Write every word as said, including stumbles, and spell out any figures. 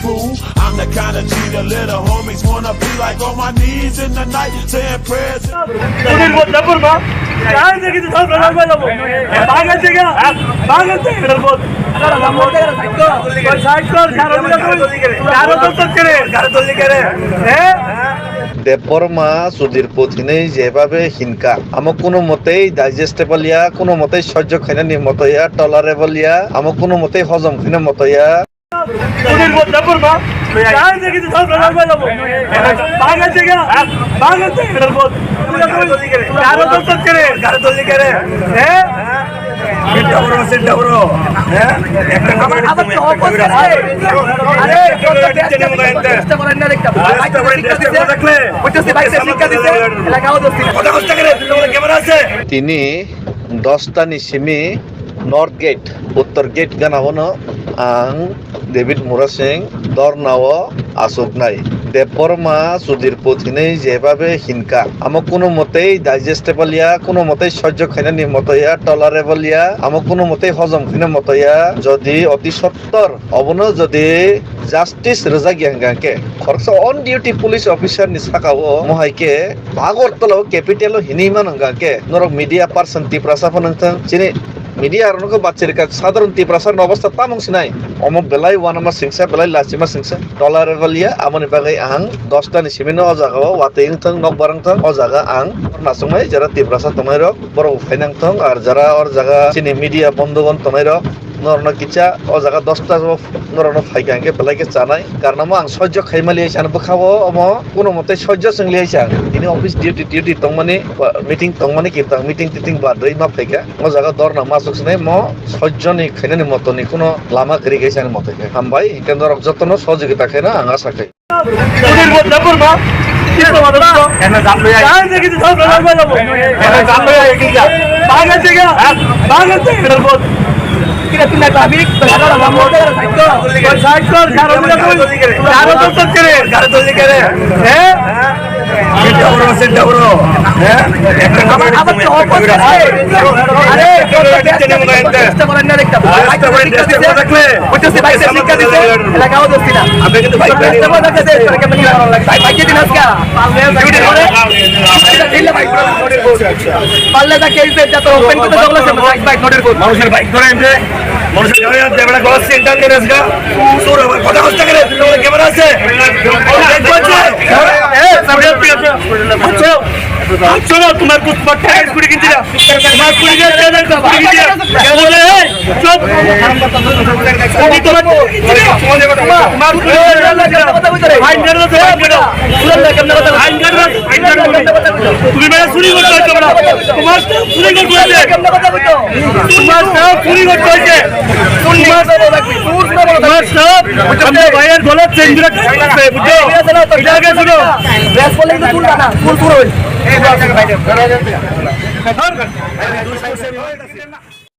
I'm the kind of G the little homies wanna be like, on my knees in the night saying prayers. Sudhir বোস, জয়পুর মা। কার দেখি তো সব প্রচার করে দেবো। ভাগা থেকে, ভাগা থেকে, সুধীর বোস। ওই সাইড কর, কারো দিকে তুই, কারো তো তো ছেড়ে। হ্যাঁ? Debbarma Sudhir Puth hinwi jebhabe hinkha, amo kuno motei digestible ya, kuno motei sojjo khainani moto ya, tolerable ya, amo kuno motei hojom khaina moto ya. Sudhir বোস, জয়পুর মা। কার দেখি তো সব প্রচার করে দেবো। ভাগা থেকে, ভাগা থেকে, সুধীর বোস। কারো তো তো ছেড়ে। হ্যাঁ? চিন্তা করো, চিন্তা করো। হ্যাঁ? একটা কথা আবার তো অপোজ আছে। আরে, চেষ্টা করেন না, একটা ভাই তো শিক্ষা দিছে। বুঝতেছি, ভাই তো শিক্ষা দিছে। এলাকাও দোস্তি। কথা বুঝতে গেলে, তোমরা কেমন আছে? Tini dosta ni simi North Gate, Uttor Gate gana bono ang David Murasing dorna o achuknai. Debbarma Sudhir Puth hinwi jebhabe hinkha, amo kuno motei digestible ya, kuno motei sojjo khainani moto ya, tolerable ya, amo kuno motei hojom khaina moto ya. Jodi oti sottor obono jodi justice rwjak ya hwnkha khe, khoroksa on duty police officer ni saka o mohai khe Agartala o capital o hinwi mano hwnkha khe norok media person Tiprasa phano wngthang, chini media rokno khe bachirika sadharon Tiprasa rokni obostha tamung sinai. Omo belai uanama singsa, belai lachima singsa, tolerable ya. Aboni bagwi ang dosta ni simi no o jaga o watwi wngthang, nokbar wngthang, o jaga ang nasuknai jara Tiprasa tongnai rok, borok bo phaina wngthang. Ar jara or jaga chini media bondhu gon tongnai rok, norokno kisa o jaga dosta o norokno phaikha hwnkhe belai khe chanai. Karnamo ang sojjo khaimaliya se, ano bwkha o omo kuno mote sojjo se wngliya se ang. Tini office duty, duty tongmani, meeting tongmani, kintu ang meeting titing badwi ma phaikha. O jaga dorna ma achuk sinai, mo sojjoni khainani motoni kuno lama kwrwi khe se ani mote khe. Hambai, hinkhe norok jotono sohojogita khaina ang asa khai. Sudhir বোস, জয়পুর মা। কিসব মাদা তো? এনে জানলো এই। কার দেখি তো সব প্রচার করে দেবো। এনে জানলো এই, এই কিয়া? ভাগা থেকে, ভাগা থেকে, সুধীর বোস। কিরে, তুই না ট্রাফিক, তো লাগা, লাগা, মোর জায়গা সাইড কর। ওই সাইড কর, কারো দিকে তুই, কারো তো তো ছেড়ে। কারো তো দিকে রে। হ্যাঁ? চিন্তা করো, চিন্তা করো। হ্যাঁ? একটা আবার, কথা আবার তো অপোজ আছে। আরে, চেষ্টা করেন না, একটা ভাই তো শিক্ষা দিছে। বুঝতেছি, ভাই তো শিক্ষা দিছে। এলাকাও দোস্তি না। আমরা কিন্তু ভাই, ভাই, ভাই, ভাই, ভাই, ভাই, ভাই, ভাই, ভাই, পারলে যা কেউ যা তো ওপেন করতে জগলা সে ভাই, ভাই, নোটের কোড। মানুষের বাইক ধরে এনে, মানুষের গাড়ি আর দেবড়া গলা সেন্টার করে আসগা। তোর আবার কথা বুঝতে গেলে, তোর ক্যামেরা আছে? দেখবো আছে? এ, সামনে ঠিক আছে। আচ্ছা, আচ্ছা, তোমার কুছ পট্টা কুড়ি কিনতে যা। তোমার কুড়ি কিনতে যা, কুড়ি কিনতে যা। চুপ! তুমি তোমার, তোমার আইন গার্ড আছে, আইন গার্ড। আইন গার্ড আছে, আইন গার্ড। তুমি বেটা চুরি করতে হচ্ছে বেটা। তোমার চুরি করতে হচ্ছে। তোমার সব চুরি করতে হচ্ছে। তোমার, তোমার সব, আমার ভাইয়ের গলার চেন ধরে টানছে, বুঝছো? এটা আগে শুনো।